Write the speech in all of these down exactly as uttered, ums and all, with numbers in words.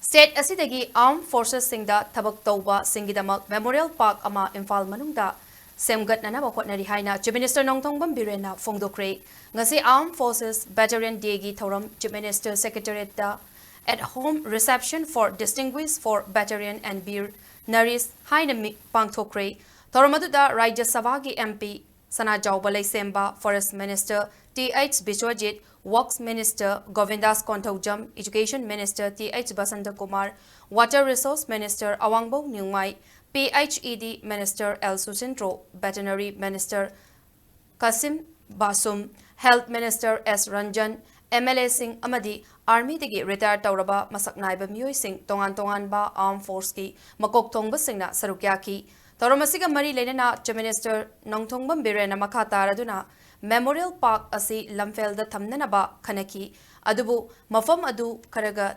State ꯑꯁꯤꯗꯒꯤ Armed Forcesꯁꯤꯡꯗ ꯊꯕꯛ ꯇꯧꯕꯁꯤꯡꯒꯤꯗꯃꯛ Memorial Park ꯑꯃ ꯏꯝꯐꯥꯜ ꯃꯅꯨꯡꯗ ꯁꯦꯝꯒꯠꯅꯅꯕ ꯍꯣꯠꯅꯔꯤ ꯍꯥꯏꯅ Chief Minister ꯅꯣꯡꯊꯣꯡꯕꯝ ꯕꯤꯔꯦꯟꯅ ꯐꯣꯡꯗꯣꯛꯈ꯭ꯔꯦ꯫ ꯉꯁꯤ Armed Forces Veteran Dayꯒꯤ ꯊꯧꯔꯝ Chief Minister Secretariatꯇ At Home Reception for Distinguished for Veteran and Veer Narees ꯍꯥꯏꯅ ꯃꯤ-, ꯄꯥꯡꯊꯣꯛꯈ꯭ꯔꯦ꯫ ꯊꯧꯔꯝ ꯑꯗꯨꯗ ꯔꯥꯖ꯭ꯌ ꯁꯚꯥꯒꯤ MP ꯁꯅꯥꯖꯥꯎꯕ ꯂꯩꯁꯦꯝꯕ, Forest Minister T H Biswajit, Works Minister Govindas Konthoujam, Education Minister T H Basantakumar, Water Resource Minister Awangbou Newmai, P H E D Minister L Susindro, Veterinary Minister Kashim Vashum, Health Minister S Ranjan, MLAꯁꯤꯡ ꯑꯃꯗꯤ Armyꯗꯒꯤ retire ꯇꯧꯔꯕ ꯃꯁꯛ ꯅꯥꯏꯕ ꯃꯤꯑꯣꯏꯁꯤꯡ, ꯇꯣꯉꯥꯟ ꯇꯣꯉꯥꯟꯕ Armed Forceꯀꯤ ꯃꯀꯣꯛ ꯊꯣꯡꯕꯁꯤꯡꯅ ꯁꯔꯨꯛ ꯌꯥꯈꯤ꯫ ꯊꯧꯔꯝ ꯑꯁꯤꯒ ꯃꯔꯤ ꯂꯩꯅꯅ Chief Minister ꯅꯣꯡꯊꯣꯡꯕꯝ ꯕꯤꯔꯦꯟꯅ ꯃꯈꯥ ꯇꯥꯔꯗꯨꯅ Memorial Park ꯑꯁꯤ ꯂꯝꯐꯦꯜꯗ ꯊꯝꯅꯅꯕ ꯈꯟꯅꯈꯤ꯫ ꯑꯗꯨꯕꯨ ꯃꯐꯝ ꯑꯗꯨ ꯈꯔꯒ,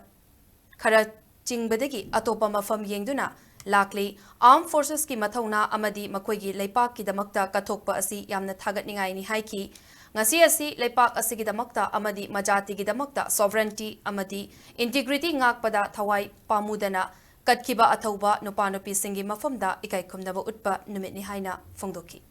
ꯈꯔ ꯆꯤꯡꯕꯗꯒꯤ ꯑꯇꯣꯞꯄ ꯃꯐꯝ ꯌꯦꯡꯗꯨꯅ ꯂꯥꯛꯂꯤ꯫ Armed Forcesꯀꯤ ꯃꯊꯧꯅꯥ ꯑꯃꯗꯤ ꯃꯈꯣꯏꯒꯤ ꯂꯩꯄꯥꯛꯀꯤꯗꯃꯛꯇ ꯀꯠꯊꯣꯛꯄ ꯑꯁꯤ ꯌꯥꯝꯅ ꯊꯥꯒꯠꯅꯤꯡꯉꯥꯏꯅꯤ ꯍꯥꯏꯈꯤ꯫ ꯉꯁꯤ ꯑꯁꯤ ꯂꯩꯄꯥꯛ ꯑꯁꯤꯒꯤꯗꯃꯛꯇ ꯑꯃꯗꯤ ꯃꯖꯥꯇꯤꯒꯤꯗꯃꯛꯇ sovereignty ꯑꯃꯗꯤ integrity ꯉꯥꯛꯄꯗ ꯊꯋꯥꯏ ꯄꯥꯝꯃꯨꯗꯅ ꯀꯠꯈꯤꯕ ꯑꯊꯧꯕ ꯅꯨꯄꯥ ꯅꯨꯄꯤꯁꯤꯡꯒꯤ ꯃꯐꯝꯗ ꯏꯀꯥꯏ ꯈꯨꯝꯅꯕ ꯎꯠꯄ नुमित ꯅꯤ ꯍꯥꯏꯅ ꯐꯣꯡꯗꯣꯛꯈꯤ꯫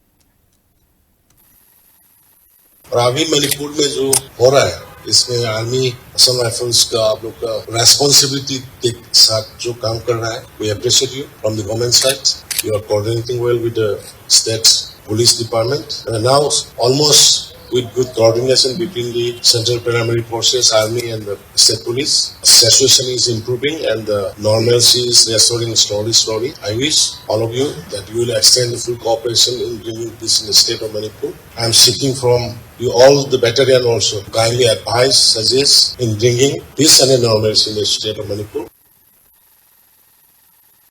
और अभी मणिपुर में जो हो रहा है, इसमें आर्मी, असम राइफल्स का आप लोग का रेस्पॉन्सिबिलिटी के साथ जो काम कर रहा है, we appreciate you from the government side. You are coordinating well with the state police department. And now almost with good coordination between the Central Paramilitary Forces, Army and the State Police, situation is improving and the normalcy is restoring slowly, slowly. I wish all of you that you will extend the full cooperation in bringing peace in the state of Manipur. I am seeking from you all, the battalion also, kindly advise, suggest in bringing peace and a normalcy in the state of Manipur.